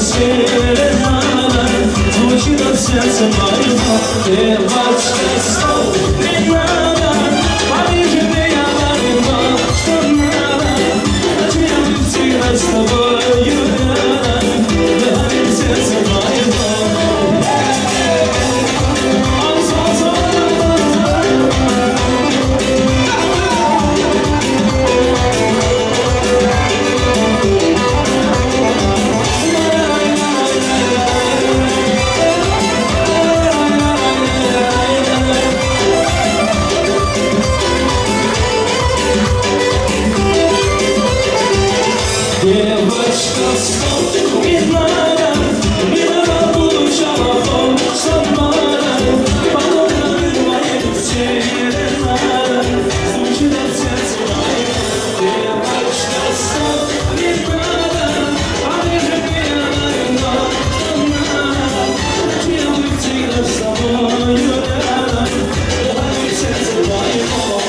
Serenada Звучит от сердца моего Девочка, стоп, не надо Поближе ты, я дарю то, что надо Хочу я быть всегда с тобою рядом Говорит сердце моего Девочка, стоп, не надо, не надо получала то, что надо. Потом надрывает серенада, звучит от сердца моего. Девочка, стоп, не надо, поближе меня то, что надо. Хочу я быть всегда с тобою рядом, говорит сердце моего.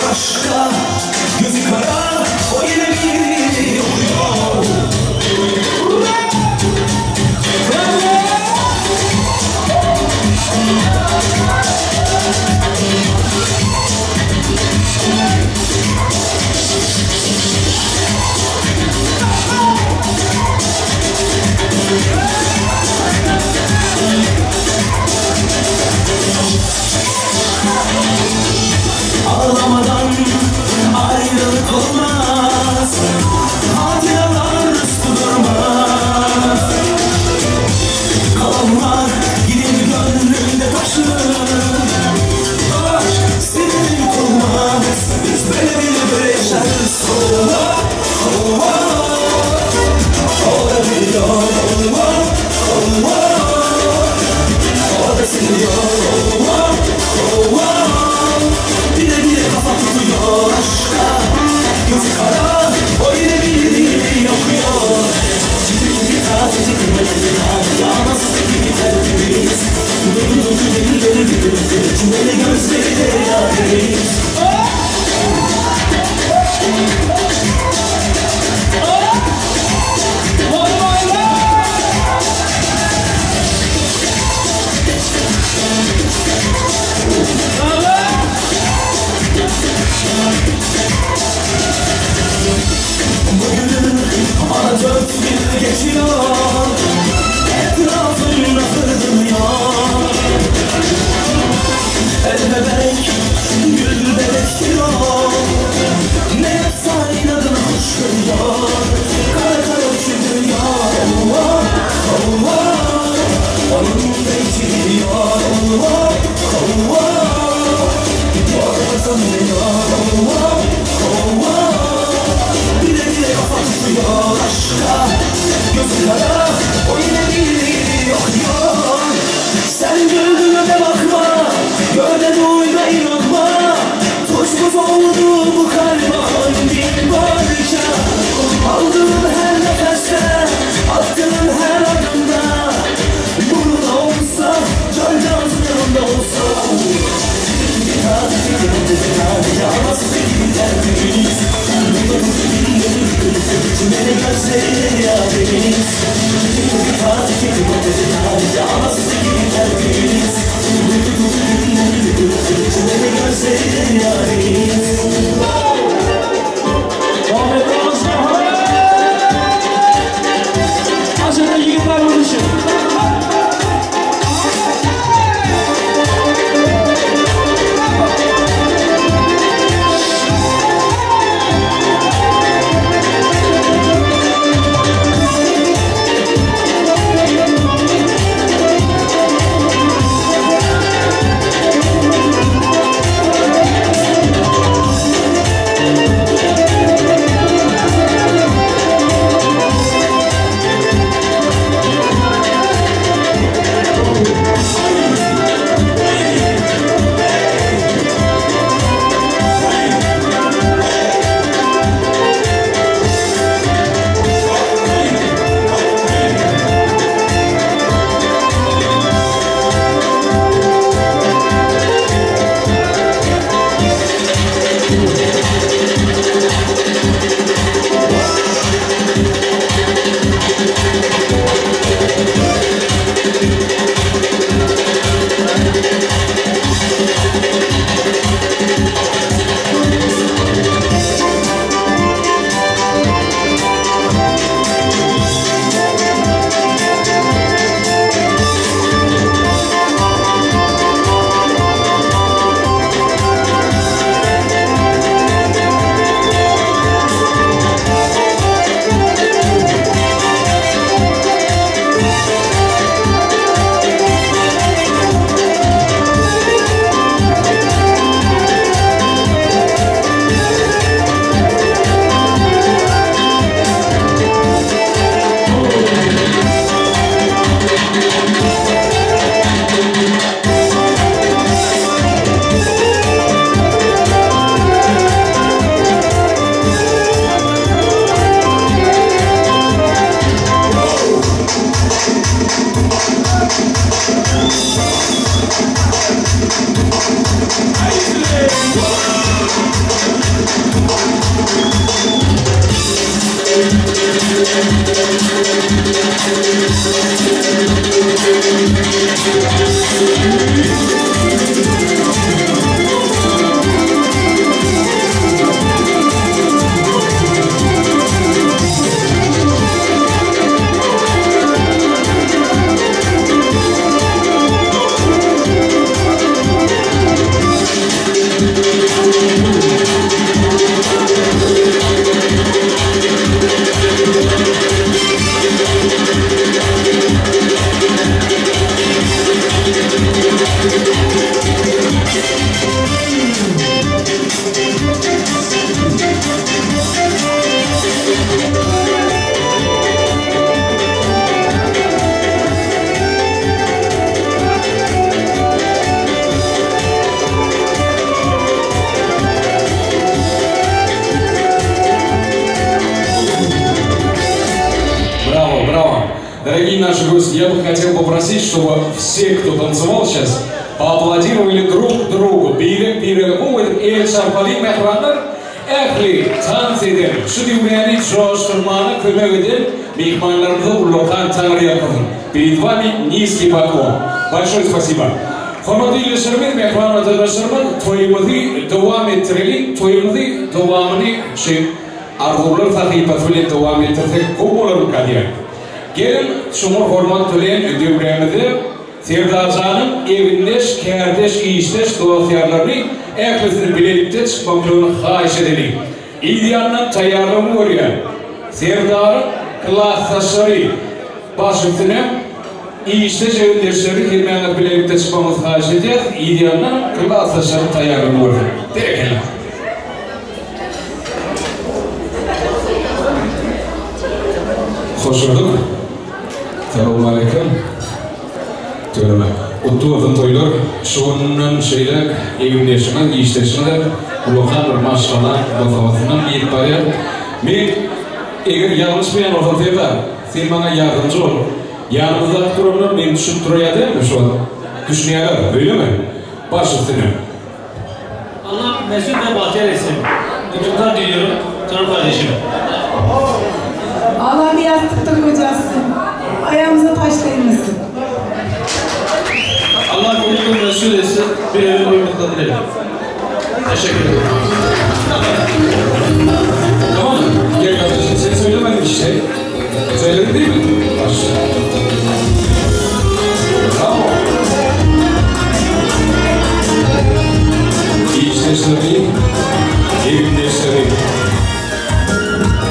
başka, gözü kara, o yine biri oluyor. Ağlamadan Дорогие наши гости, я бы хотел попросить, чтобы все, кто танцевал сейчас, поаплодировали друг другу. Birek-birege gowy edip el çarpalyň mähribanlar. Ähli tans eden, şu düwmäni joşdurmana kömek eden myhmanlarymyza ullakan Taňryýalkasyn. Перед вами низкий поклон. Большое спасибо. Hormatly ildeşlerimiz, mähriban watandaşlarymyz, toýumyzy dowam etdireliň. Toýumyzy dowamyny şu Arzuwlar sahypasy bilen dowam etdirsek gowy bolarmyka diýýän. Geliň, çuňňur hormat bilen döwrämize Serdarjanyň egindeş, kärdeş, işdeş dost-ýarlaryny ählisini bilelikde çykmaklygyny haýyş edeliň. Yz ýanyndan taýýarlygyny görýän Serdaryň klasdaşlary baş üstüne, işdeş egindeşleri hemmäňiz bilelikde çykmagyňyzy haýyş edýäs, yz ýanyndan klasdaşlary taýýarlygyny görsün. Berekella! Hoş gördük. Salowmaleýkim. Tüweleme. Gutly bolsun toýlar. Şu günden şeýläk egindeşiňiz, işdeşiňiz ullakan bir maşgala bosagasyndan girip barýar. Men eger ýalňyşmaýan bolsam Serdar, sen maňa ýardamçy bol. Ýanymyzdaky duranlar meni düşünip duraýar dälmi şu wagt? Düşünýärler, öýlemi? Baş üstüne. Allah mesut ve bahtiyar etsin. Mutluluklar diliyorum canım kardeşim. Allah bir ýassykda gojasyn. Aýagymyza taş degmesin. Allah mutlu mesut etsin. Bir ömür boyu mutluluklar dilerim. Teşekkür ederim. Tamam gel kardeşim sen söylemedin işte. Söyledin değil mi? Başla. Bravo. Işdeşleri, egindeşleri.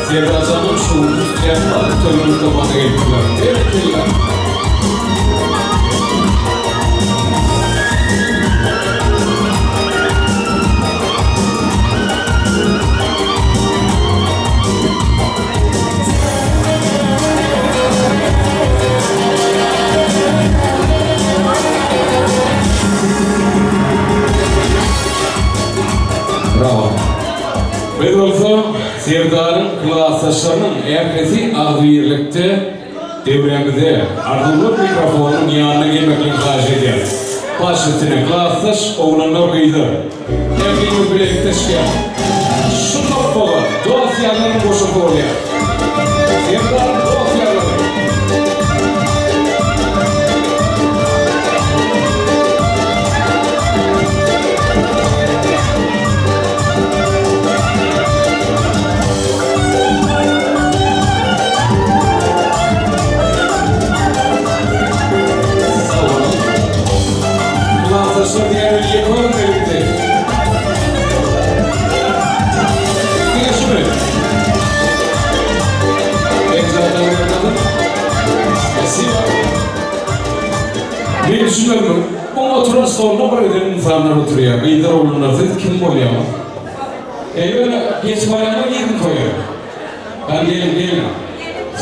Serdarjanyň şowuny tutýan balyk toýunyň gutlamana gelipdirler. Berekella! Brawo. Biz bolsa Serdaryň klasdaşlarynyň ählisi agzybirlikde döwrämize Arzuwlar mikrofonynyň ýanyna gelmeklerini haýyş edýäris. Baş üstüne klasdaş oglanlar gyzlar. Ählimiz bilelikde çykýas. Şu topbaga dost-ýarlaryň goşulsa bolýar. Serdaryň dost-ýarlary. Sag boluň. Klasdaşlar diýýän ýeke birlikde. Diňe şuny. Spasibo. Men düşünmedim. Oň oturan stolunda bir giden ynsanlar oturýar. Gyzlar oglanlar siz kim bolýaňyz? Eý ýöne geçip barýanlar girdim toýa. Hany geliň geliň.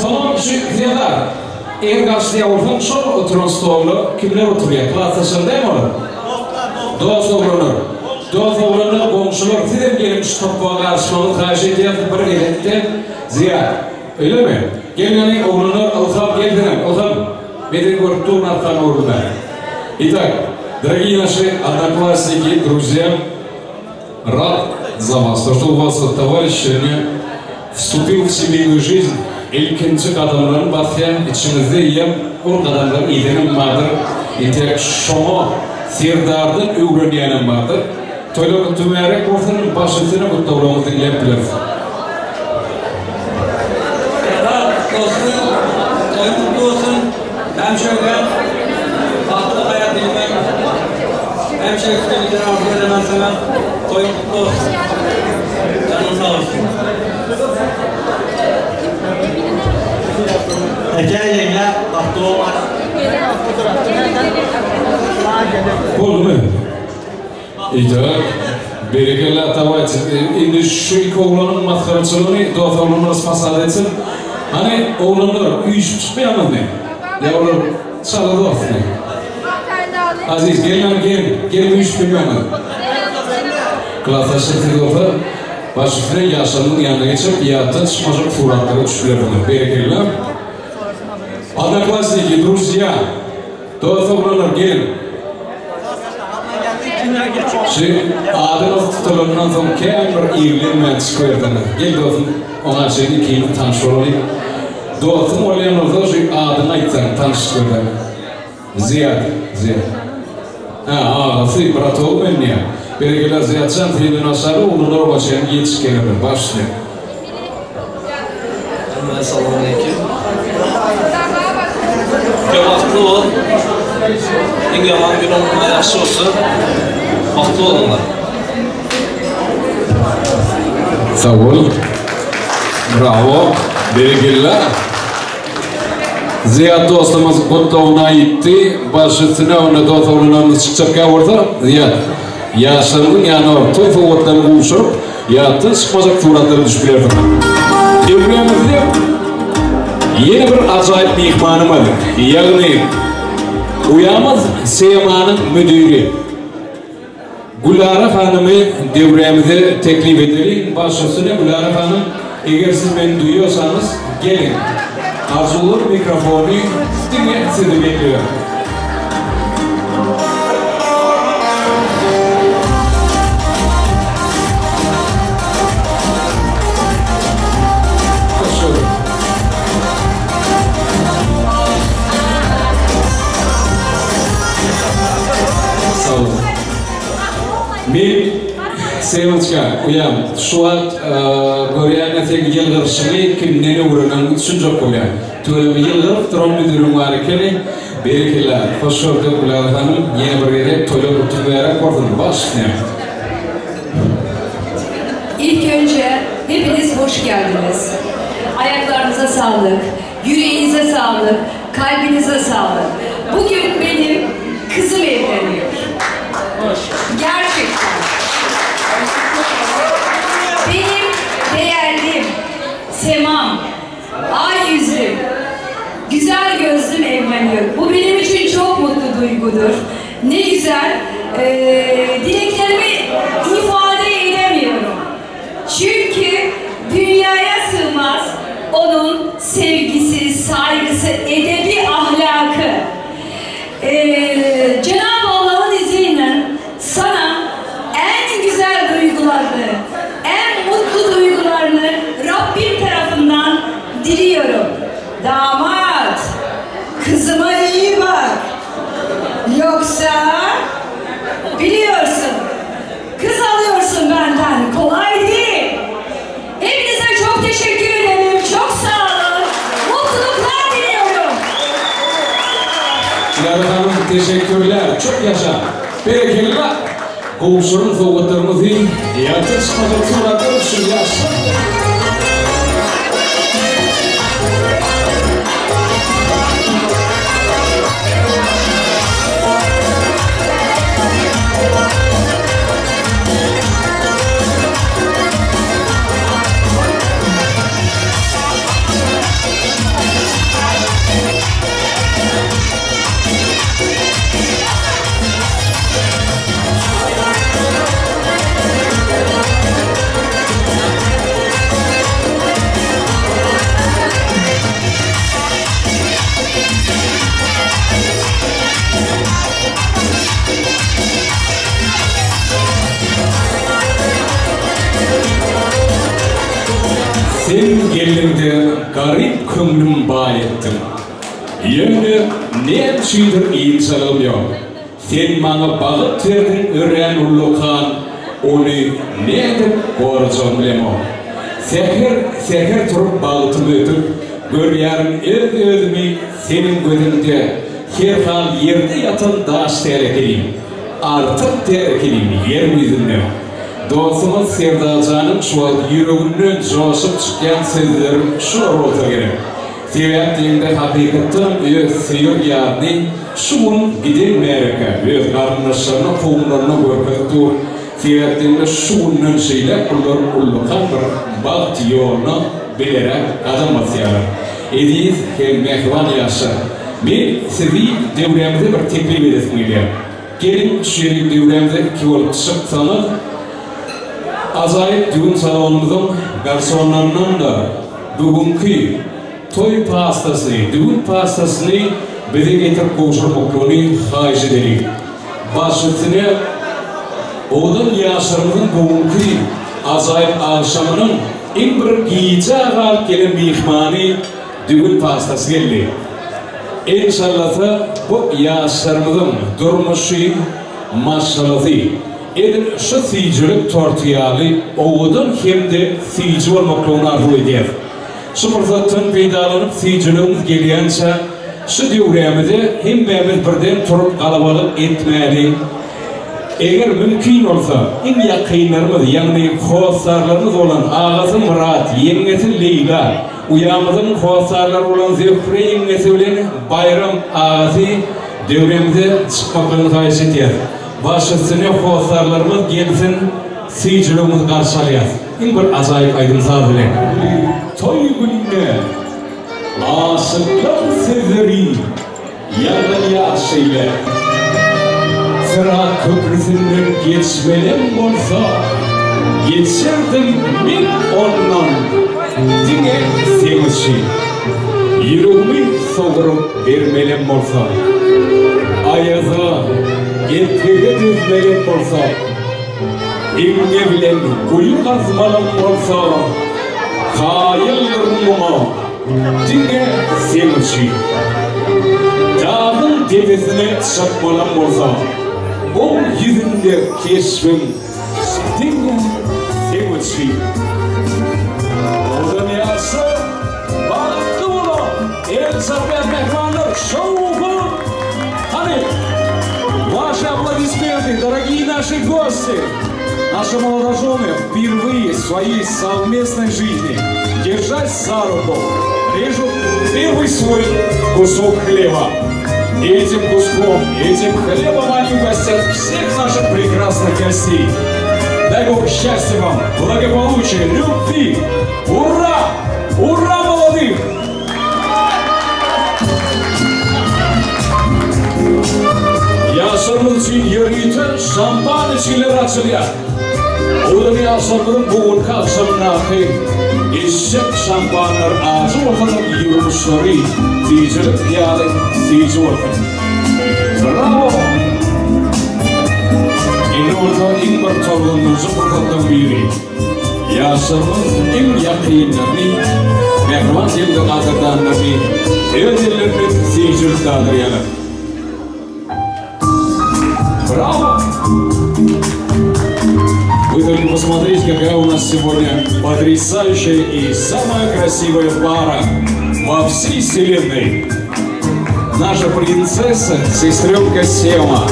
Soňam şu Serdar eger garşylaýan bolsaň şol oturan stolda kimler oturýar? Klasdaşlar dälmi olar? Dost oglanlar. Dost oglanlar goňşular sizem geliň şu topbaga garyşmagyňyzy haýyş edýäs bir gezekde Zyýat. Öýlemi? Gel ýany oglanlar Ylham gel senem Ylham men seni görüp durun arkana öwrülme. Итак, дорогие наши одноклассники, друзья, рад за вас, то что у вас вот товарищ сегодня вступил в семейную жизнь, ilkinji gadamlaryny basýan içiňizde eýýäm ol gadamlary edenem bardyr, entäk şoňa Serdardan öwrenýänem bardyr. Toýlar gutly mübärek bolsun, baş üstüne gutlaglaryňyzy diňläp bileris. Serdar dostum toýuň gutly bolsun hemşe bagtly haýat dilemek hemşe üstünlikler arzuw edemen saňa toýuň gutly bolsun janyň sag bolsun. Eke ýeňňe bagtly bolmak. Boldumy? Ida, berekella dawayçy. Indi şu iki oglanyň masgaraçylygyny dos oglanlar spasat etsin. Hany oglanlar üýşüp çykmaýaňyzmy? Ýa olar çala dostmy? Aziz gel hany gel, gelip üýşüp bilmäňiz. Klasdaşlar siz bolsa baş üstüne ýaşlarynyň ýanyna geçip ýatdan çykmajak suratlara düşüp bilersiňiz. Berekella. Odnoklassniki, druzýa, dost oglanlar geliň. Şu adyňyz tutulandan soň kän bir irlenmän çykyberseňiz. Gel dostum, oňa çenli ikimiz tanyş bolalyň. Dostuň bolýan bolsa şu adyňy aýtsaň, tanyşyp görseň. Zyýat, Zyýat. Hä, agasy, bratogy men diýýän. Berekella Zyýatjan, senden başga-da oglanlar oňa çenli ýetişip gelerler. Baş üstüne. Hemmä salamaleýkim. Uka bagtly bol. Iň ýaman gün ondan ýagşy bolsun. Bagtly boluňlar. Sag bol. Bravo. Berekella. Zyýat dostumyz gutlagyny aýtdy. Baş üstüne onda dost oglanlarymyz çykjak ýa bolsa, Zyýat, ýaşlaryňyzyň ýanyna baryp toý sowgatlaryny gowşuryp, ýatdan çykmajak suratlara düşüp bilersiňiz. Döwrämizde ýene bir ajaýyp myhmanymyz, ýagny uýamyz Semanyň müdiri. Gülara hanymy döwrämize teklip edeliň, baş üstüne Gülara hanym, eger siz meni duýýasaňyz, geliň. Arzuwlar mikrofony diňe sizi bekleýär. Sag boluň. Men Semoçka, uýam, şu wagt görýän-de seň ýylgyryşyňy kimden öwreneniňi düşünjek bolýan. Tüweleme ýylgyryp duran müdiriň bar ekeni. Berekella, hoş gördük Gülala hanym, ýene bir gezek toýlar gutly mübärek bolsun, baş üstüne. İlk önce hepiniz hoş geldiniz. Ayaklarınıza sağlık, yüreğinize sağlık, kalbinize sağlık. Bugün benim kızım evleniyor. Gerçekten. Benim değerlim, Semam, ay yüzlüm, güzel gözlüm evleniyor. Bu benim için çok mutlu duygudur. Ne güzel, ee, dileklerimi ifade edemiyorum. Çünkü dünyaya sığmaz onun sevgisi, saygısı, edebi, ahlakı. Ee, Cenab-ı Allah'ın izniyle sana en güzel duygularını, en mutlu duygularını Rabbim tarafından diliyorum. Damat, kızıma iyi bak. Yoksa biliyorsun, kız alıyorsun benden, kolay değil. Hepinize çok teşekkür ederim, çok sağ olun. Mutluluklar diliyorum. Dilara hanym teşekkürler çok ýaşa. Berekella. Gowşuryň sowgatlaryňyzy ýatdan çykmajak suratlar üçin ýaşlar. Sen geldiňde garyp köňlüm baý etdiň. Ýöne näme üçindir ynjalygym ýok. Sen maňa bagyt berdiň örän ullakan, ony nädip gorajagymy bilemok. Säher, säher turup bagtymy ötüp, görýärin öz-özümi seniň gözüňde, herhal ýerde ýatan daş däl ekenim, artyk däl ekenim ýeriň ýüzünde. Dostumyz Serdarjanyň şu wagt ýüreginden joşup çykýan sözleri şular bolsa gerek. Sebäp diýeňde hakykatdanam öz söýen ýaryny şu gün giden märekä öz garyndaşlaryna kowumlaryna görkezip dur. Sebäp diýeňde şu günden şeýläk bular ullakan bir bagt ýoluna bileräk gadam basýarlar. Eziz hem mähriban ýaşlar! Men sizi döwrämize bir teklip edesim gelýär. Geliň şu ýerik döwrämize iki bolup çyksaňyz ajaýyp düwün salonymyzyň garsonlaryndan-da bu günki. toý pastasyny, düwün pastasyny bize getirip gowşurmaklygyny haýyş edeliň. Baş üstüne, owadan ýaşlarymyzyň bu günki ajaýyp agşamynyň iň bir gijä galyp gelen myhmany düwün pastasy geldi. Enşallasa bu ýaşlarymyzyň durmuşy, maşgalasy edil şu süýjülik torty ýaly owadan hem-de süýji bolmaklygyny arzuw edýäs. Şu pursatdan peýdalanyp süýjüligimiz gelýänçä şu döwrämize hemmämiz birden turup galabalyk etmäliň. Eger mümkin bolsa, iň ýakynlarymyz, ýagny hossarlarymyz bolan agasy Myrat, ýeňňesi Leýla, uýamyzyň hossarlary bolan Zöhre ýeňňesi bilen Baýram agasy döwrämize çykmaklygyny haýyş edýäs. Baş üstüne hossarlarymyz gelsin, süýjüligimizi garşy alýas. Iň bir ajaýyp aýdym-saz bilen. Toý gününe aşyklar sözleri Ýaňlanýar şeýle. Syrat köprüsinden geçmelem bolsa, Geçerdim men ondan diňe seň üçin. Ýüregimi sogrup bermelem bolsa, Aýaza, epgege dözmelem bolsa, Iňňe bilen guýy gazmalam bolsa, Kaýyldyryn muňa. Diňe seň üçin. Dagyň depesine çykmalam bolsa, Oň ýüzünde keşbiň diňe seň üçin. Owadan ýaşlar, bagtly boluň! El çarpýan mähribanlar, şowhun! Hany, Ваши аплодисменты, дорогие наши гости! Наши молодожены впервые в своей совместной жизни, держась за руку, режут первый свой кусок хлеба. И этим куском, этим хлебом они угостят всех наших прекрасных гостей. Дай Бог счастья вам, благополучия, любви! Ура! Ура, молодых! Ýaşlarymyz üçin ýörite şampan içgileri açylýar. Owadan ýaşlarymyzyň bu günki agşamyndaky içjek şampanlar ajy bolsa-da ýuwmuşlary süýjülik ýaly süýji bolsun. Brawo! Indi bolsa iň bir tolgundyryjy pursatlaryň biri. Ýaşlarymyz iň ýakynlaryny, mähriban hem-de gadyrdanlaryny öz elleri bilen süýjülik dadyrýarlar. Браво! Вы только посмотрите, какая у нас сегодня потрясающая и самая красивая пара во всей вселенной. Наша принцесса, сестренка Сема,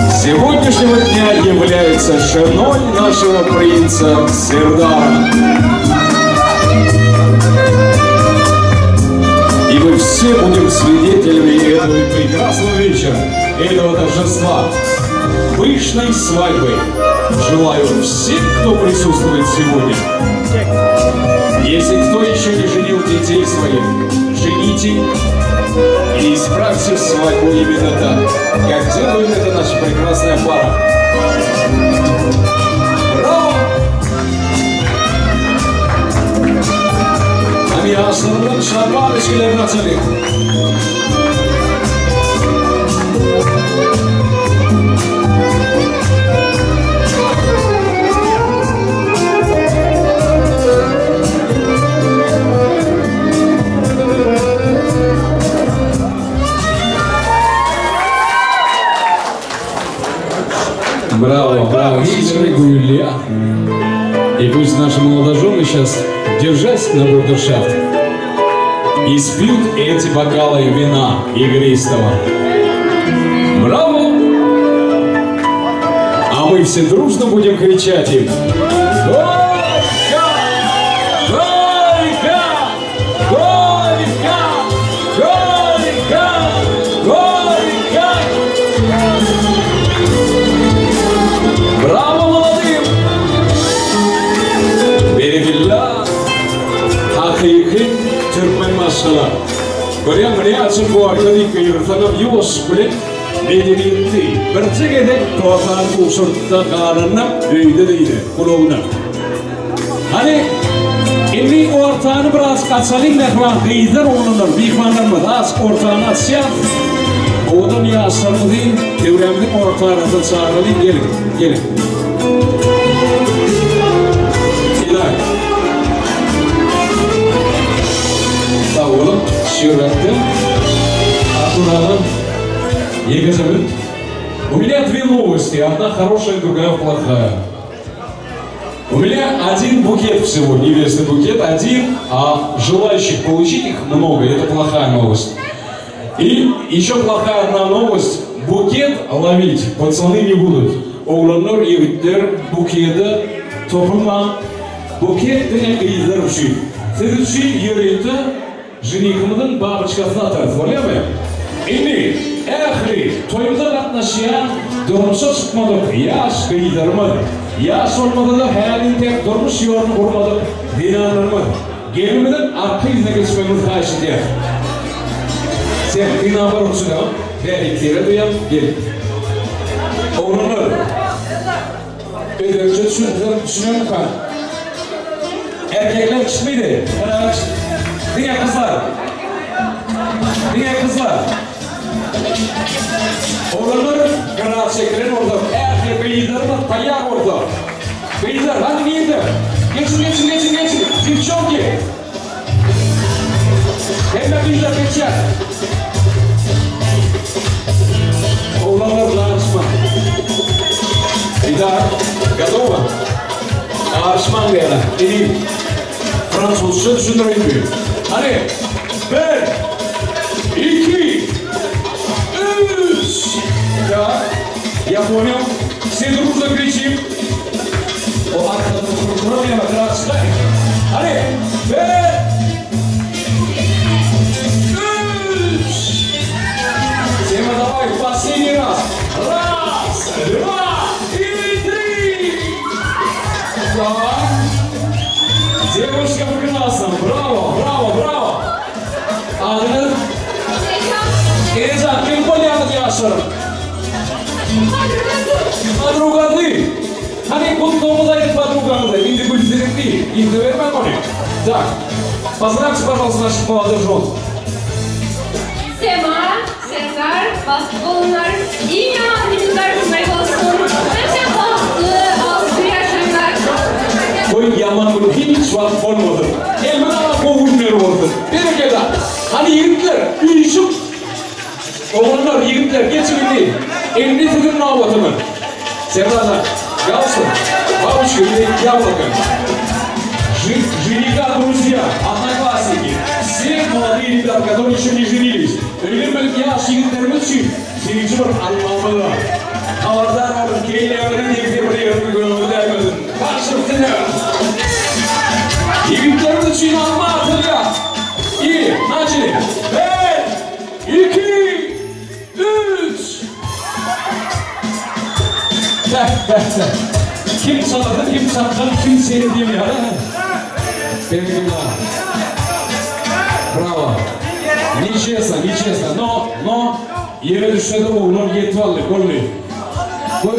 с сегодняшнего дня является женой нашего принца Сердара. И мы все будем свидетелями этого прекрасного вечера, этого торжества, пышной свадьбы. Желаю всем, кто присутствует сегодня. Если кто еще не женил детей своих, жените и исправьте свадьбу именно так, как делает это наша прекрасная пара. Браво! Hany ýaşlarymyzyň şampan içgilerini açalyň. Браво, браво, Гулия. И пусть наши молодожены сейчас, держась на брудершафт, испьют эти бокалы вина игристого. Браво! А мы все дружно будем кричать им. Горько! Горько! Горько! Горько! Горько! Браво молодым! Berekella! Hakyky türkmen maşgala. Görýäňmi ne açyk bu arka diýip gygyrsaňam ýuwaş bilen medeniýetli birje gezek togsan gowşurtda galanyna öýde diýdi gulagyna. Hany indi or. Ortany biraz açalyň mähriban gyzlar oglanlar myhmanlarymyz az ortany açýas. Owadan ýaşlarymyzy döwrämiziň orta arasyna çagyralyň geliň geliň. Итак. Sag boluň şöhratly Artur Ýekeje minut. У меня две новости, одна хорошая, другая плохая. У меня один букет всего, невесты букет один, а желающих получить их много, это плохая новость. И еще плохая одна новость, букет ловить пацаны не будут. Oglanlar, ýigitler buketi topulmaň, buket diňe gyzlar üçin. Siz üçin ýörite ženihimiziň babyçkasyny atarys, bolýarmy? Indi ähli toýumyza gatnaşýan durmuşa çykmadyk ýaş gyzlarymyz, ýaş bolmasa-da häli-entek durmuş ýoluny gurmadyk zenanlarymyz gelinimiziň arka ýüzüne geçmegiňizi haýyş edýäris. Sen synag üçin bärik sere duýam, gel. Oglanlar, özleriçe düşünseler düşünermikä? Erkekler çykmydy? Diňe gyzlar. Diňe gyzlar. Oglanlar gyra çekilen bolsa, ähli gyzlarymyz taýýar bolsa. Gyzlar, hany nirde? Geçin, geçin, geçin, geçin. Девчонки. Hemme gyzlar geçýär. Oglanlar garyşma. Итак, готово? Garyşmaň diýýär. Indi fransuzça düşündireýin. Hany, bir, iki, üç. Да, я понял. Все дружно кричим. O arkada duramayalım, rahatsızlar. Hany, bir, üç. Sema, давай, последний раз. Раз, два и три. Так. Девушка в красном. Браво, браво, браво. Adyňyz? Enejan, kim bolýaňyz ýaşlarym? Подругасы. Hany gutlugymyzy aýdyp подругамyza. Indi gül siziňki. Indi bermän ony. Так. Поздравьте, пожалуйста, наших молодых жен. Sema, Serdar, bagtly bolsunlar. Iň ýaman günler bolsun. Hemşe bagtly, bagtly ýaşaňlar. Toý ýaman gün hiç wagt bolmady. Elmydama gowy günler bolsun. Berekella. Hany ýigitler, üýşüp Oglanlar, ýigitler geçiň indi. Indi siziň nobatyňyz. Serdar, galsyn. Бабочка или яблоко? Жениха, друзья, одноклассники, все молодые ребята, которые еще не женились. Öýlenmedik ýaş ýigitlerimiz üçin süýji bir almamyz Habardar boluň, kelläňiziň degse bir ýeriňi göwnüňiz degmesin. Başyrsın. Ýigitlerimiz üçin alma atylýar. И начали. Bir, iki, üç. Tak, tak, tak. Kim çaldy, kim çakgan, kim seni diýmeýär. Berekella. Bravo. Нечестно, нечестно. Но, но ýere düşse-de oglan ýetip aldy, golly. Bu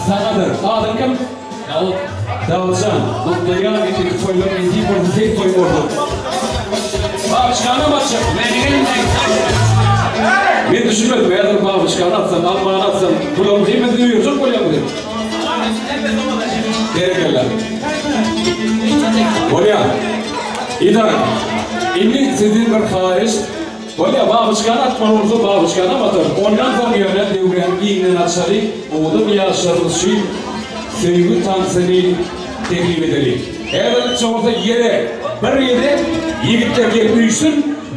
sanadyr. Adyň kim? Dawut. Dawutjan. Gutlaýan iki toýlar indi boldy, tek toý boldy. Babyçkany atjak. Men düşünmedim, eger babyçkany atsan, almany atsan, bularyň hemmesini öýerjek bolýarmy diýip. Berekella. Bolýar. Итак, indi sizden bir haýyş. Bolýar, babyçkany atmaly bolsa babyçkany atar. Ondan soň ýöne döwrän giňden açaly, owadan ýaşlarymyz üçin söýgi tansyny teklip edeli. Häzirlikçe bolsa ýere bir gezek ýigitler gelip üýşsün,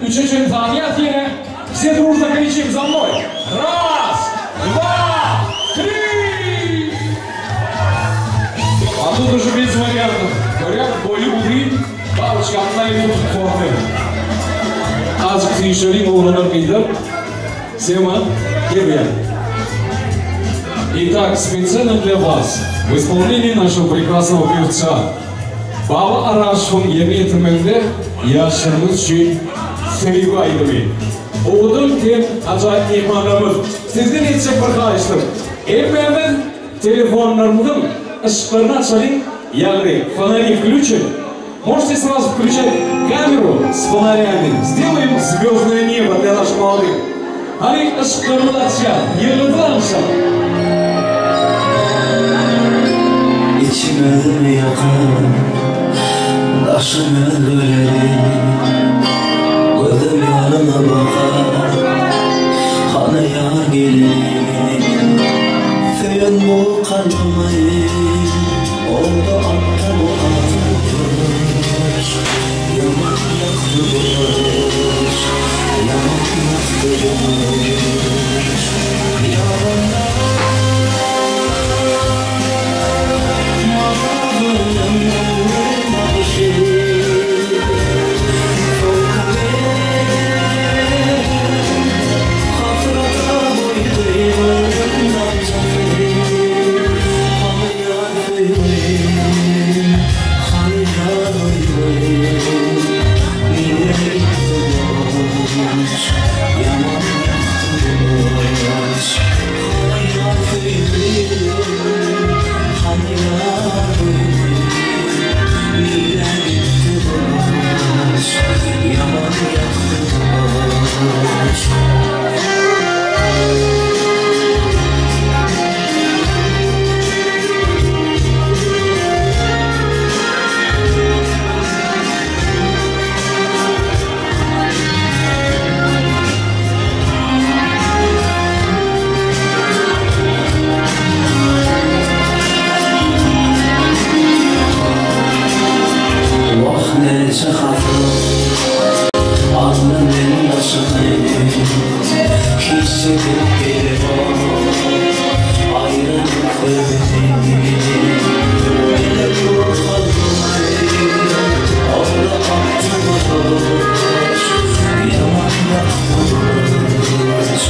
üçe çenli sanýas ýene. Все дружно кричим за мной. Раз, два, три! А тут уже без вариантов. Говорят, boýy uzyn, бабочка одна формы. Azık söýüşeliň oglanlar gyzlar. Sema, gel Итак, специально для вас, в исполнении нашего прекрасного певца Baba Araşowyň ýerine ýetirmeginde ýaşlarymyz üçin söýgi aýdymy. Owadan hem ajaýyp myhmanlarymyz, sizden etjek bir haýyştym. Hemmämiz telefonlarymyzyň yşyklaryny açalyň, ýagny фонари включим. Можете сразу включать камеру с фонарями. Сделаем звездное небо для наших молодых. Hany yşyklarymyz açýar, ýyldyzlar alşar. Içim özüme ýakar, daşym özgeleri, Gözüm ýalyna bakar, hany ýar geleni. Söýen bu kalbymy, oldy atdy bu ateş, Ýaman ýakdy bu ateş, ýaman ýakdy bu ateş. Ýalanda maňa görünen bagşy, Soňky men hasrata goýdy damjasy. Hany ýar söýgim, hany ýar oý-oý, Nirä gitdi bu aşk, ýaman ýakdy bu aşk. Hany ýar söýgim, hany ýar oý-oý, Nirä gitdi bu aşk, ýaman ýakdy bu aşk. Wah näçe hasrat aldy men başymy, Hiç çekip bilemok aýralyk derdini. Meniň bu kalbymy oldy atdy bu ateş, Ýaman ýakdy bu ateş,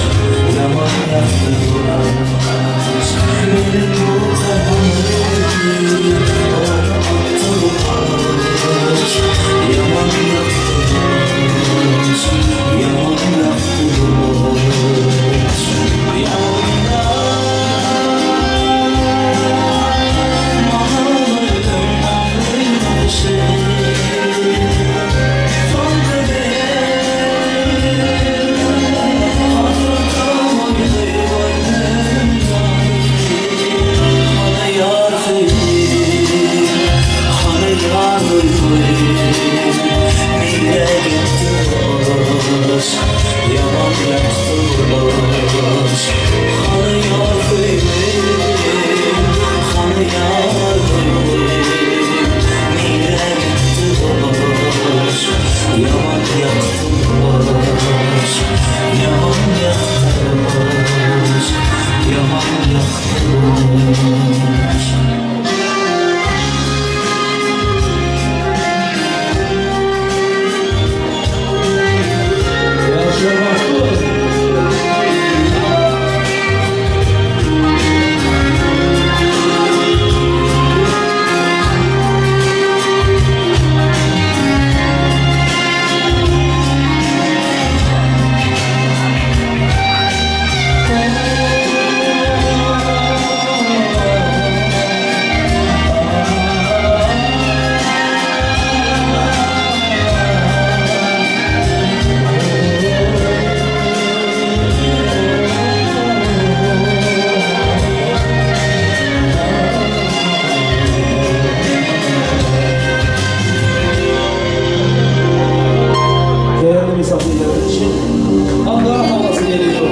ýaman ýakdy bu ateş. Meniň bu kalbymy oldy atdy bu ateş, Ýaman ýakdy bu ateş, ýaman ýakdy bu ateş. Ýalanda maňa görünen bagşy, Soňky men hasrata goýdy gönlüm damjasy. Hany ýar söýgim, hany ýar oý-oý, Nirä gitdi bu aşk, ýaman ýakdy bu aşk. Hany ýar söýgim, hany ýar oý-oý, Nirä gitdi bu aşk, ýaman ýakdy bu aşk. Ýaman ýakdy bu aşk, ýaman ýakdy bu aşk. Ýaşlar bagtly. Değerli misafirlerimiz için Ankara havası geliyor.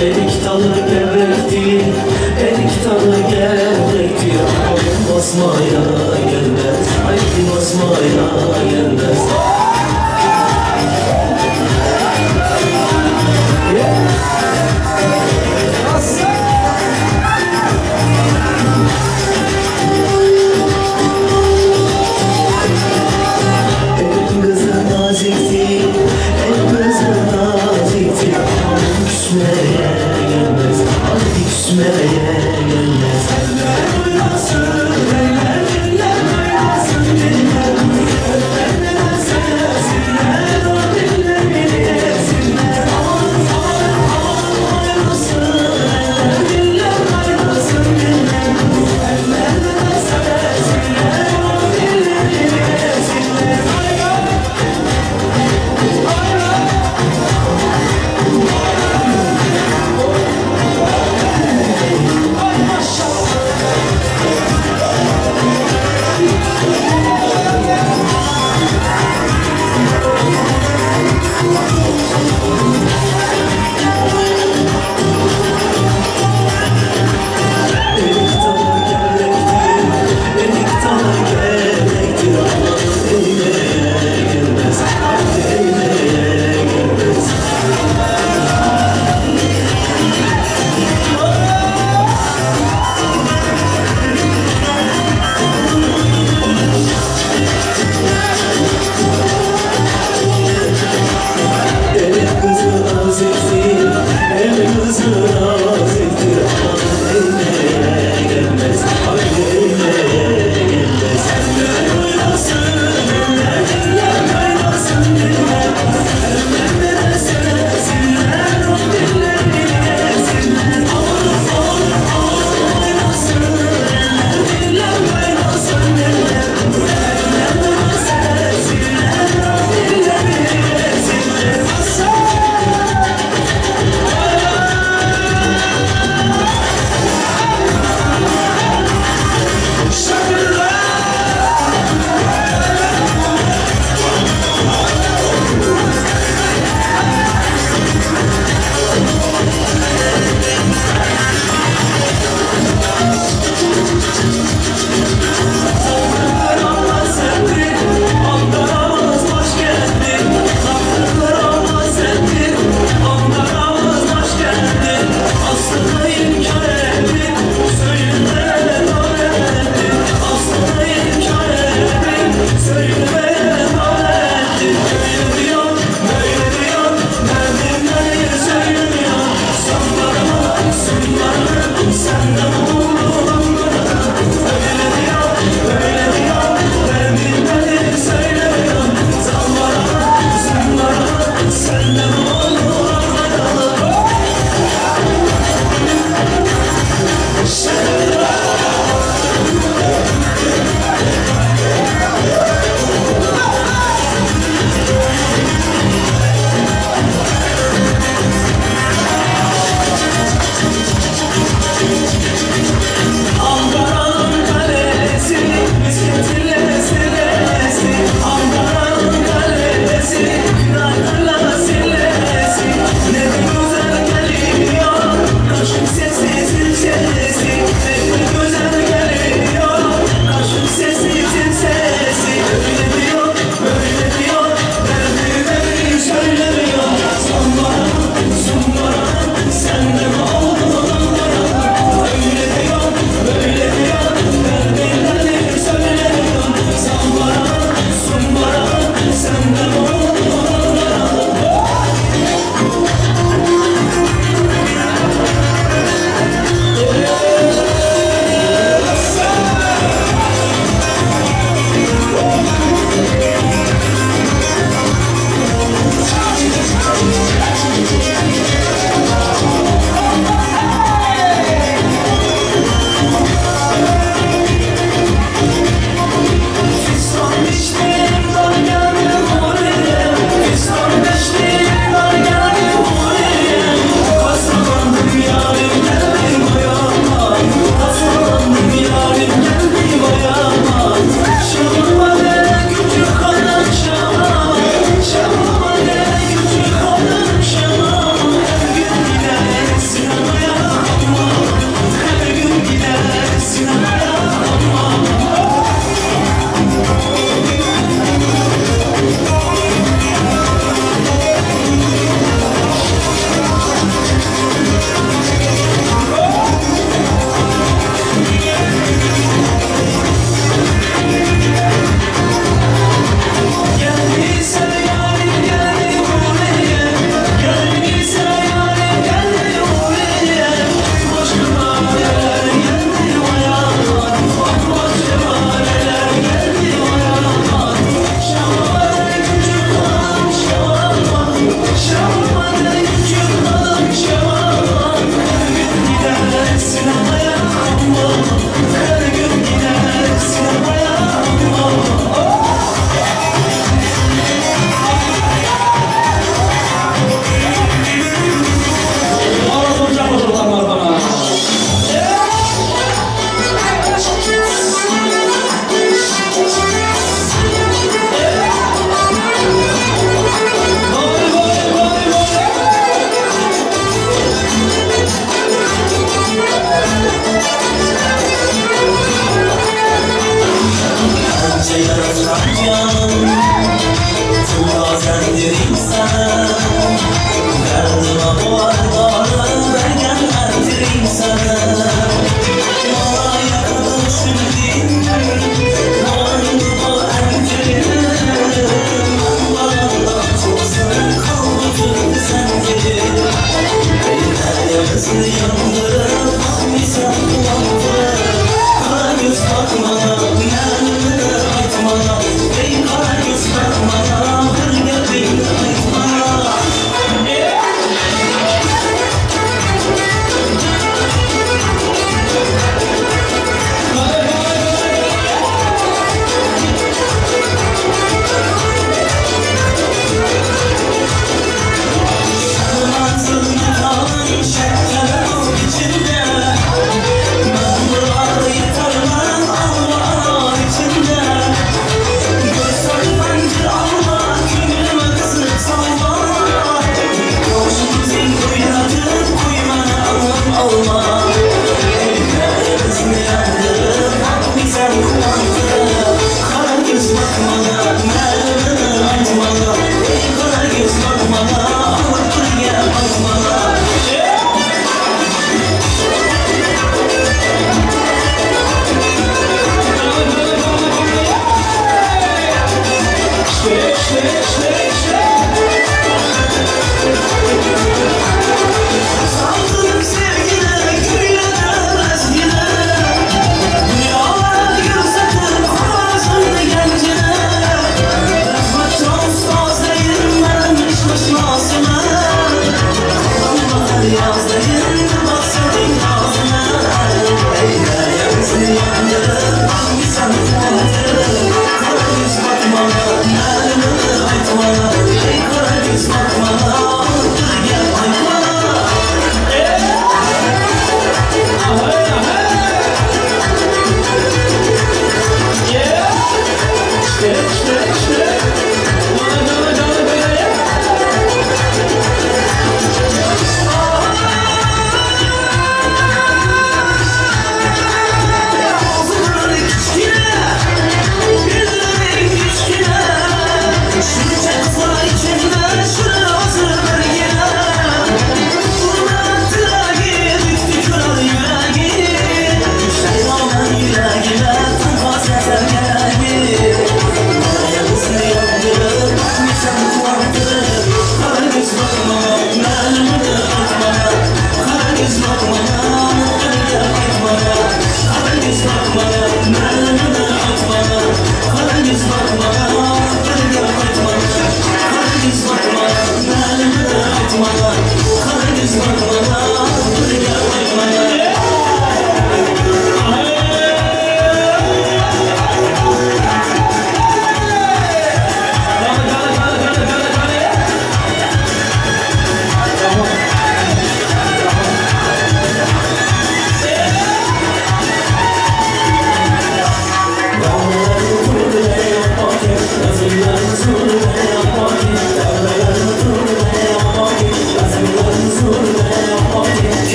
Erik dalı gevrektir, erik dalı gevrektir. Adım basmaya gelmez, haydi basmaya gelmez. El kızı naziktir, el kızı naziktir. Adım küsmeye gelmez, haydi küsmeye gelmez.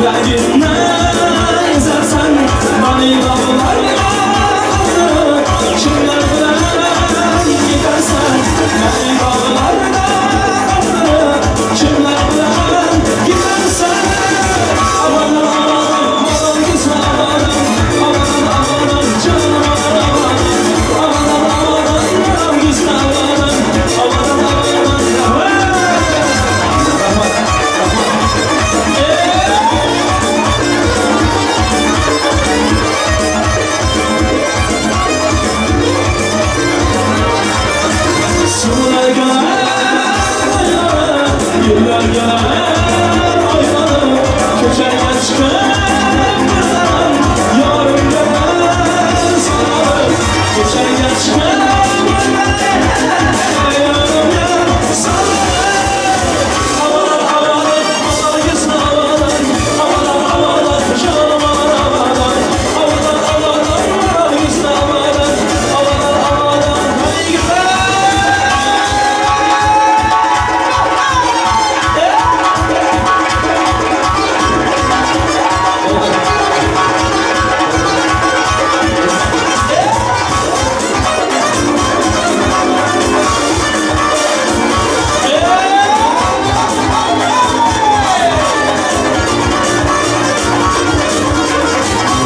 Yuragimni ezarsan, Mani dog'larga qoldirib, Kimlar bilan ketarsan? Mani dog'larga qoldirib, Kimlar bilan ketarsan? Avanan, avanan, malon gizma avanan, Avanan, avanan, jonim avanan, Avanan, avanan, malon gizma avanan, Avanan, avanan. Rahmat, rahmat. Suvlar kelar, yillar kelar, oylanib, ko'chaga chiqib bir zamon, yorim kelar solib, ko'chaga chiqib bir yorim kelar solib. Avanan, avanan, malon gizma avanan, Avanan, avanan, jonim avanan, Avanan, avanan, malon gizma avanan, Avanan, avanan, yigitlar!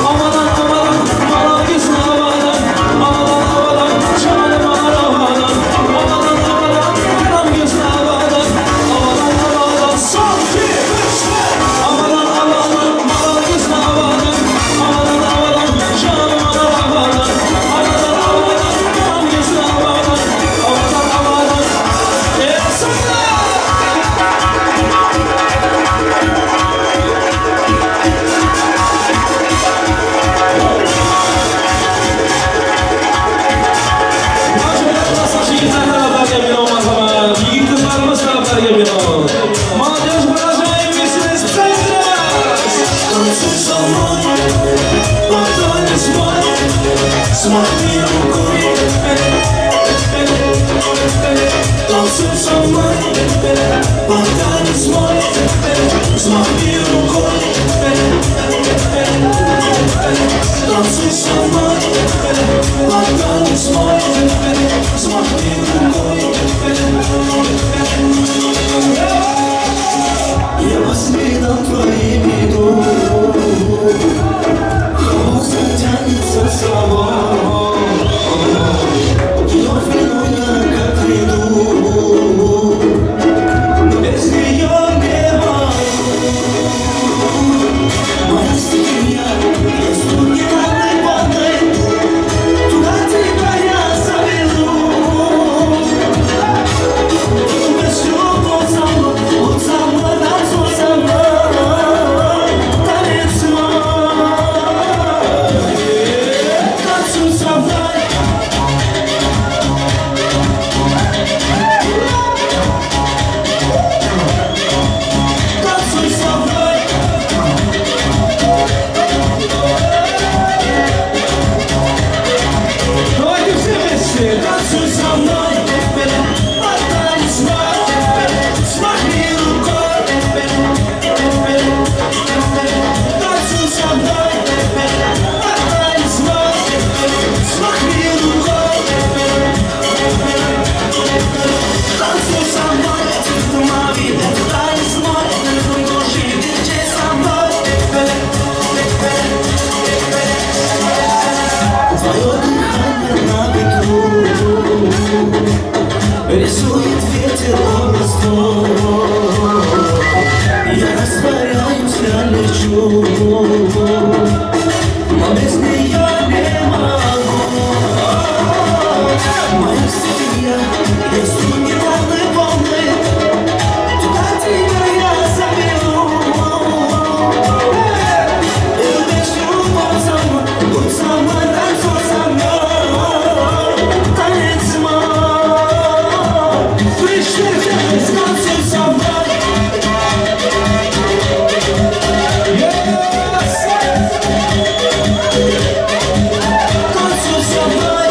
Avanan, avanan, malon gizma avanan, Avanan, avanan, jonim avanan, Avanan, avanan, malon gizma avanan, Avanan, avanan, son, ikki, uch, to'rt. Avanan, avanan, malon gizma avanan, Avanan, avanan, jonim avanan, Avanan, avanan, malon gizma avanan, Avanan, avanan. Söyle! Yigitlar taraflarga bino marhamat. Yigit qizlarimiz taraflariga bino. Молодежь, продолжаем вместе с Танцуй со мной, под мой, взмахни рукой. Танцуй со мной, под мой, взмахни рукой. Танцуй со мной, под мой, взмахни рукой. Я по следам твоим иду, хвост тянется собой. Вновь вину я как приду, без нее не могу. Моя стихия, я струны волны, туда тебя я заведу. Танцуй со мной. Танцуй со мной. Давайте все вместе. Танцуй со мной, под танец мой, взмахни рукой. Танцуй со мной, под танец мой, взмахни рукой. Танцуй со мной, mavi, танец мой, души, держи со мной. Твое дыхание на ветру рисует ветер образ твой. Я растворяюсь, я лечу, но без нее не могу. Моя стихия, я струны волны, волны, туда тебя я заведу. Эту песню будь со мной, будь со мной, танцуй со мной, танец мой. Три, четыре, все вместе. Танцуй со мной. Yes! Танцуй со мной.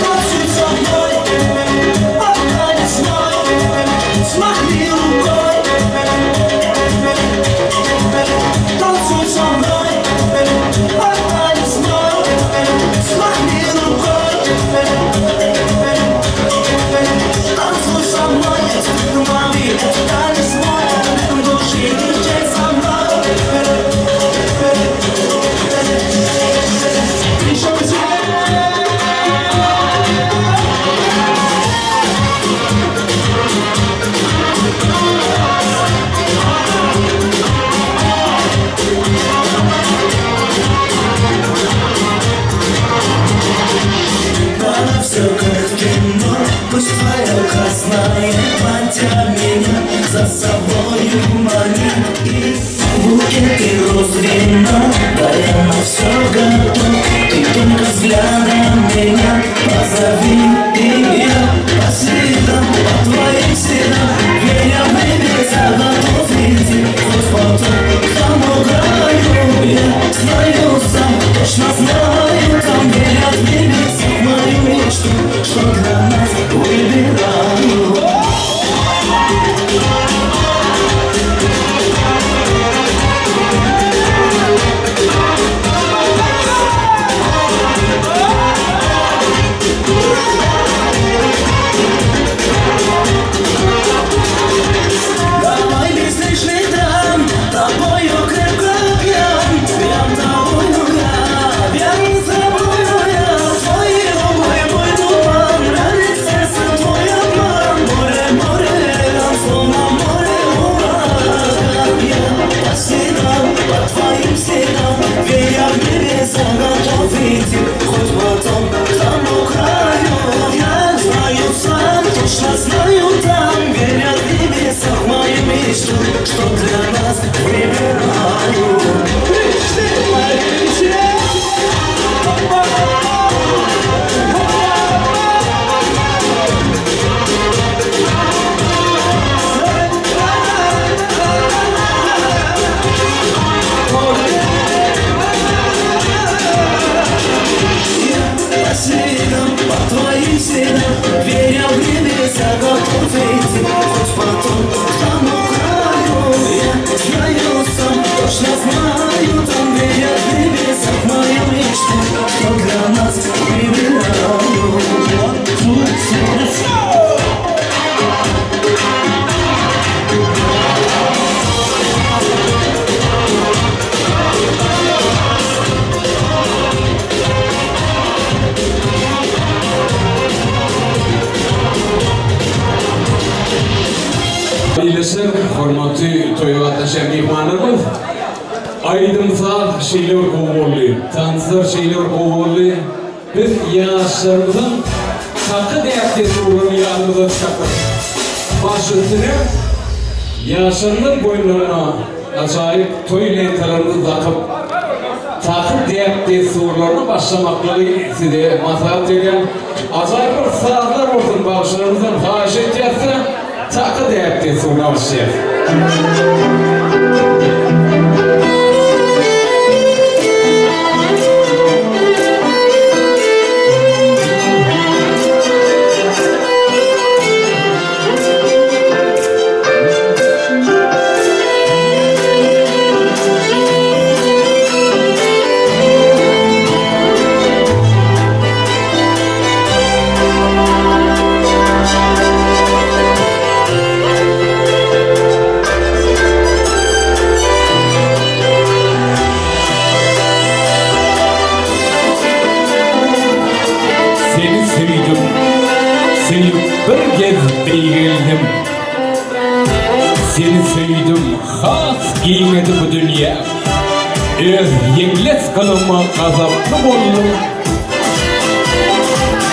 Танцуй со мной. мечту, что для нас выбираю. Я по следам, по твоим следам, веря в небеса, готов идти, хоть потом к тому краю. Я знаю сам, точно знаю, там верят в небеса, в мою мечту, что для нас выбираю. One, two, three, let's go! Ildeşler, hormatly toýa gatnaşýan myhmanlarymyz! Aýdym-saz şeýle bir gowy boldy, tanslar şeýle bir gowy boldy. Biz ýaşlarymyzyň haky däp-dessurlaryny ýadymyzdan çykardyk. Baş üstüne, ýaşlarymyzyň boýunlaryna ajaýyp toý lentalarymyzy dakyp, taky däp-dessurlaryny başlamaklygy size maslahat berýän. Ajaýyp bir sazlar bolsun bagşylarymyzdan haýyş etýäs-de, taky däp-dessuryna başlaýas. Seni söýdüm, söýüp bir gez beýgeldim. Seni söýdüm, has giňedi bu dünýä. Öz ýeňles gylygyma gazaply boldum.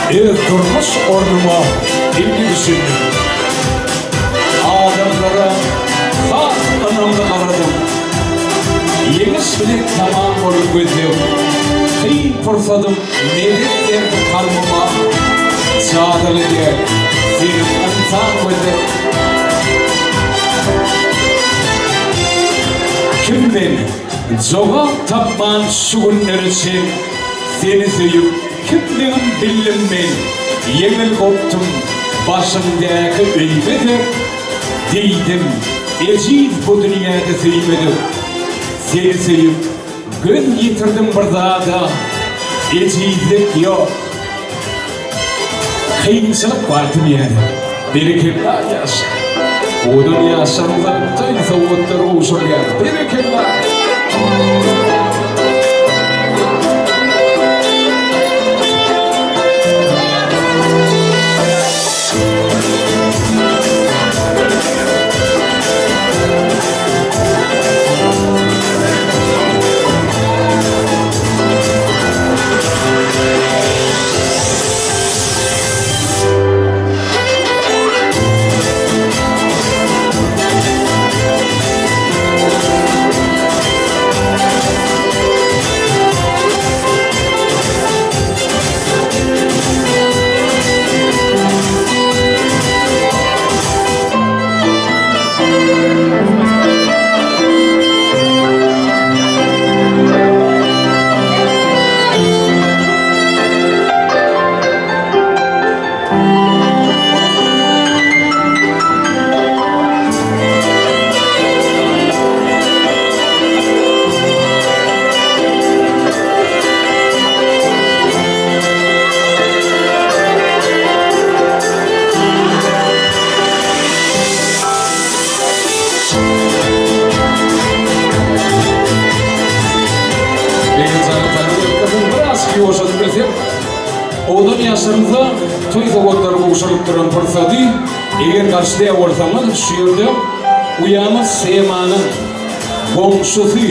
Öz durmuş ornuma indi düşündim. Adamlara has ynamly garadym. Ýeňiş bilen tamam boldy gözlegim. Kyn pursadym medet berdi kalbyma. Jadyly däl, seniň ynsan gözleň. Kim men, jogap tapman şu günlere çen Seni söýüp kimdigim bildim men. Ýeňil gopdum başymdäki öýme dek. Diýdim, ejiz bu dünýäde söýmedik. Seni söýüp göz ýetirdim bir zada, Ejizlik ýok. Kynçylyk bar dünýäde. Berekella ýaşlar. Owadan ýaşlarymyza toý sowgatlary gowşurylýar. Berekella! Begenjany Taňryýalkasyn biraz ýuwaşadyp bilsek, owadan ýaşlarymyza toý sowgatlary gowşurylyp duran pursady, eger garşy däl bolsaňyz, şu ýerde uýamyz Semanyň goňşusy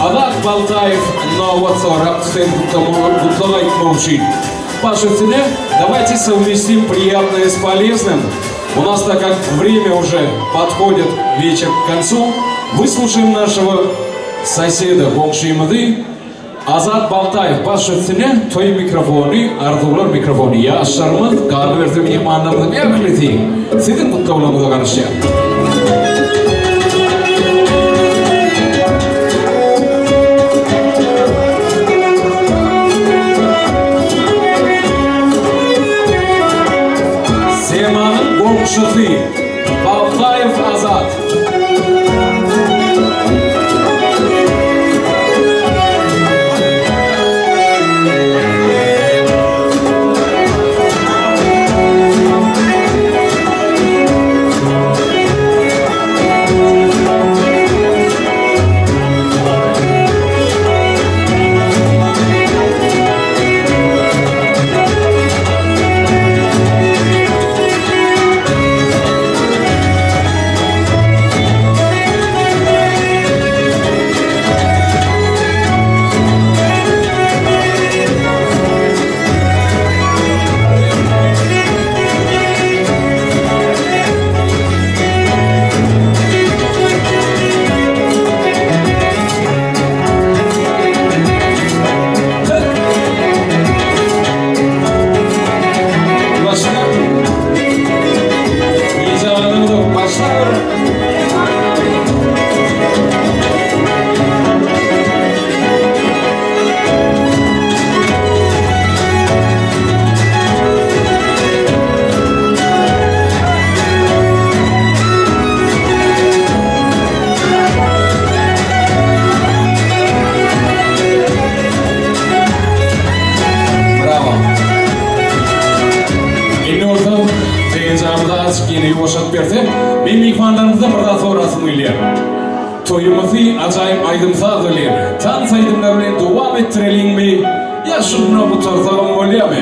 Azat Baltaýew nobat sorap söz gutlag aýtmak üçin. Baş üstüne, dawayte sowmestim priýatnoe s poleznym. У нас, так как время уже подходит вечер к концу, выслушаем нашего соседа goňşymyzy Azat Baltaýew baş üstüne toý mikrofony, arzuwlar mikrofony. Ýaşlarymyz, galyberse myhmanlarymyzyň ählisi siziň gutlaglaryňyza garaşýar. Semanyň goňşusy Baltaýew Azat. Brawo. Indi bolsa tegenjamyzy azjyk ýene ýuwaşadyp bersek, men myhmanlarymyzdan bir zat sorasym gelýär. Toýumyzy ajaýyp aýdym-saz bilen, tans aýdymlary bilen dowam etdireliňmi ýa şunda gutarsagam bolýarmy?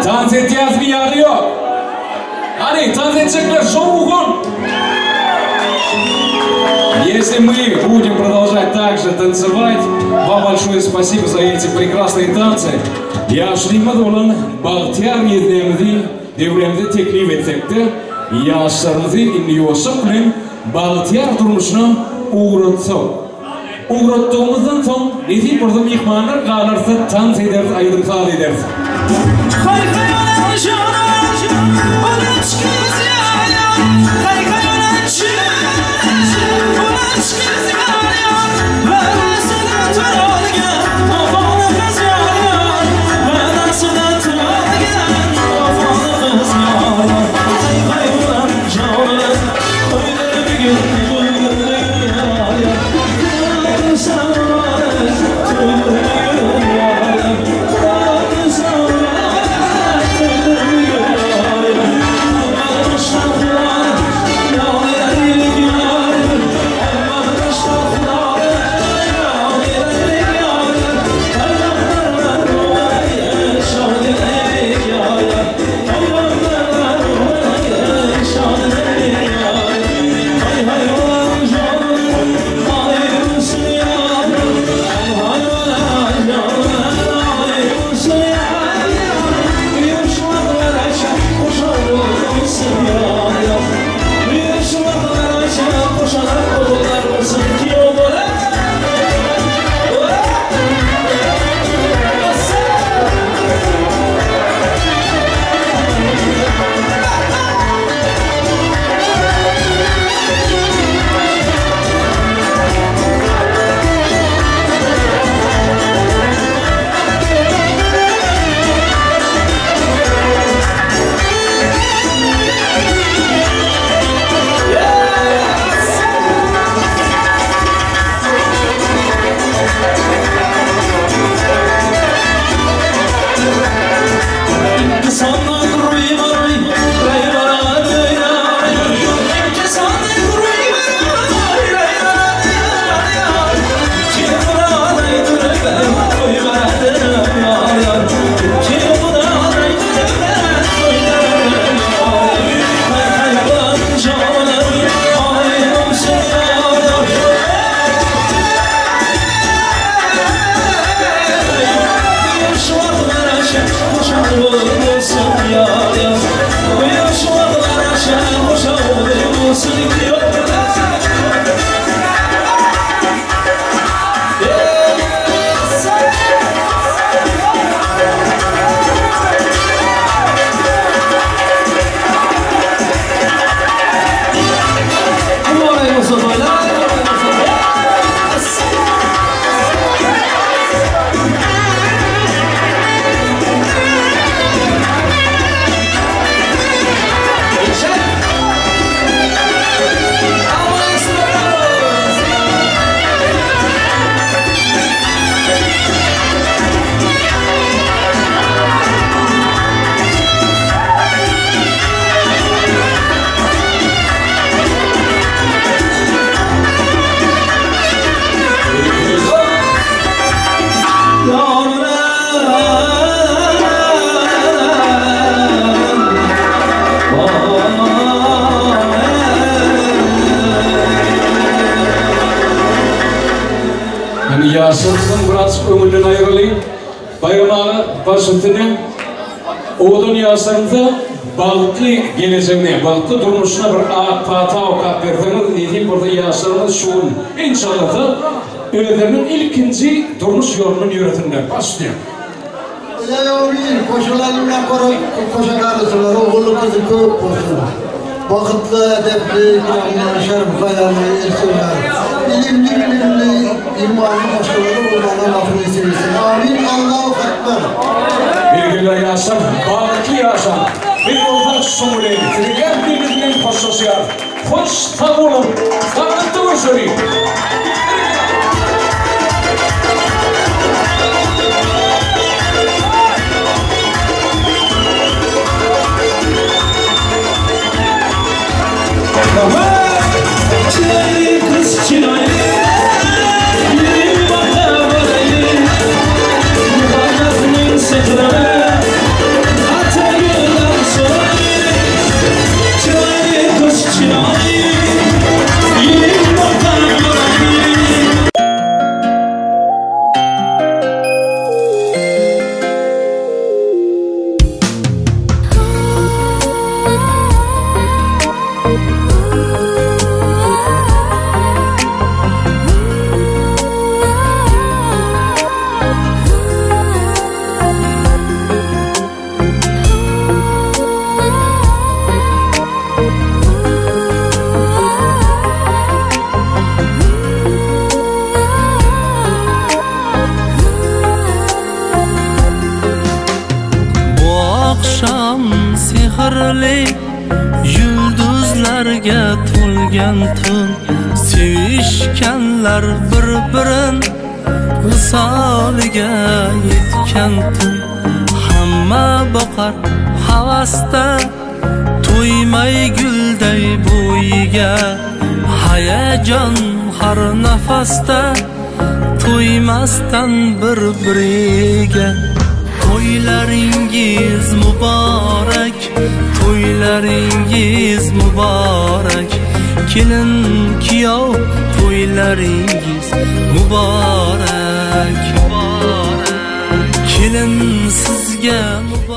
Tans etýäsmi ýa-da ýok? Hany, tans etjekler şowhun! Если мы будем продолжать также танцевать, вам большое спасибо за эти прекрасные танцы. Ýaşlymyz bolan bagtyýar ýeznemizi döwremize teklip etsekde, ýaşlarymyzy indi ýuwaşlyk bilen bagtyýar durmuşyna ugratsak. Ugratdygymyzdan soň nesip bolsa myhmanlar galarsa tans ederis, aýdym-saz ederis. Ýaşlarymyzyň biraz öňünden aýralyň. Baýram aga baş üstüne. Owadan ýaşlarymyza bagtly gelejegine, bagtly durmuşyna bir ak pata okap berseňiz, nesip bolsa ýaşlarymyz şu gün enşallasa özleriniň ilkinji durmuş ýolundan ýöresinler. Baş üstüne. Ylaýa goşalarynda goşa garrysylar ogully gyzy köp bolsun. Bagtly, edepli, ikramly, şerif haýaly ersinler. Ilimli, bilimli, imanly maşgalaly bolmagy Allah nesip etsin. Amin. Allahu Ekber. Berekella ýaşlar bagtly ýaşaň. Biz bolsak şuň bilen siziň ähliňiz bilen hoşlaşýarys. Hoş sag boluň. Saglykda görşeliň. Bu oqshom sehrli yulduzlarga to'lgan tun sevishganlar bir birin visoliga yetgan tun hamma boqar havasda to'ymay gulday bo'yiga hayajon har nafasda to'ymasdan bir biriga To'ylaringiz muborak, to'ylaringiz muborak. Kelin kuyov to'ylaringiz muborak. Kelin sizga muborak.